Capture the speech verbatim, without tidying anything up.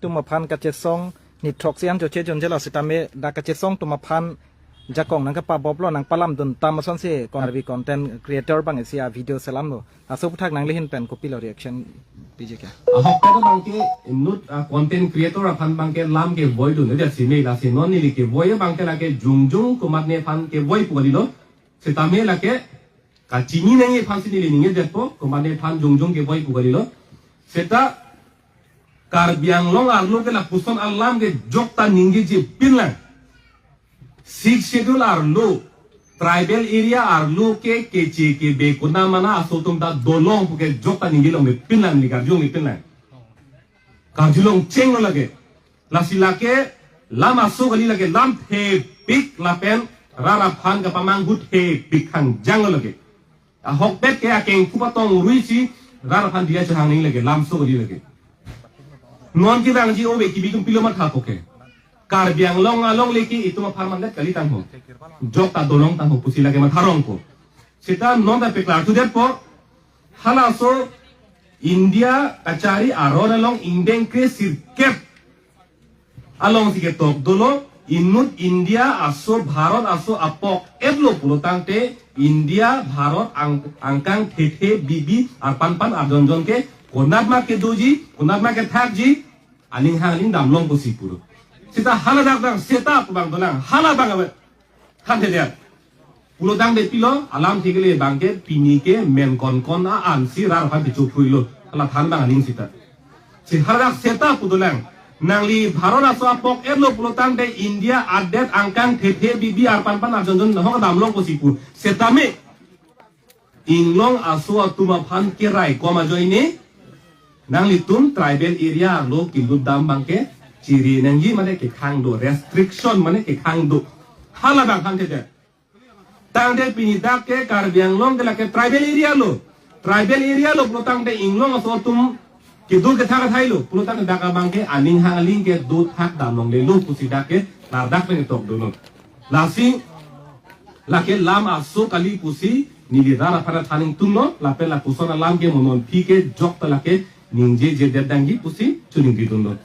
atum aphan kachesong ni throksi an choche jonjela sitame dak kachesong atum aphan jakong nangkepaboplo nangpalamdun tam asonsi Karbi content creator abang isi a-video selamlo. Laso aputhak nangli ahin pen kopilo reaction piji ke? Ahok pen abangke inut, ah, content creator aphan abangke lam kevoidun, ya sini lasi non neli kevoi abangke lake jongjong komatne aphan kevoi pu kalilo. Sitame lake kachini nangji aphansi neli ningjedetpo, komatne aphan jongjong kevoi pu kalilo. Seta Karbi Anglong arlo ke lapuson alam ke jokta ningjeji pinlang. Sixth Schedule arlo, tribal area arlo ke keche kebe konat mana aso atum ta dolong puke jokta ningjelong me pinlang, neli karjulong me pinlang. Karjulong chenglo lake. Lasi lake lam aso kali, lake lam thepik lapen rat aphan kapamanghu thepik hangjanglo lake. Ahokpet ke akeng kupatong ruisi rat aphan diya chehang nangji lake, lam aso kali lake. Non kevangji ove kebi atum pilo mathapo ke. Karbi Anglong along lake itum apharman det kali tangho. Jokta dolong tangho pusi lake matharongpo. Seta non ta peklarthudetpo. Halaso India kachari aron along ingdeng kre sirkep alongsi ketok dolo, inut India aso Bharat aso apok etlo pulo tangte India Bharat ang, angkang thethe bibi arpanpan arjonjon ke konat ma kedoji, konat ma kethakji, aning hang aling damlong pusi puro. Seta hala dak dang seta pu abang dolang, hala abang awe. Thanthedet. Pulo tangte pilo, alamthe kele abangke pini ke menkonkon a-ansi rat aphan kecho phuilo. Hala than abang aning seta. Si hala dak seta pu dolang. Nangli Bharat aso apok etlo pulo tangte India adet angkang thethe bibi arpanpan arjonjon nahok damlong pusi pu. Setame Inglong aso atum aphan keraikom ajoine nanglitum tribal area arlo kelut dam abangke chiri nangji mane kekhang do, restriction mane kekhang do. Hala abang thanthedet. Tangte pini dak ke Karbi Anglong ke lake tribal area lo. Tribal area lo pulo tangte Inglong aso atum kedo kethak athai lo. Pulo tangte dak abangke aning hang aling kedo thak damlonglelo pusi dak ke ladak pen ketok dolo. Lasi lake lam aso kali pusi neli rat aphan than ingtunglo, lapen lapuson alam ke mo non aphi ke jokta lake ningjejedet nangji pusi choningri dunlo.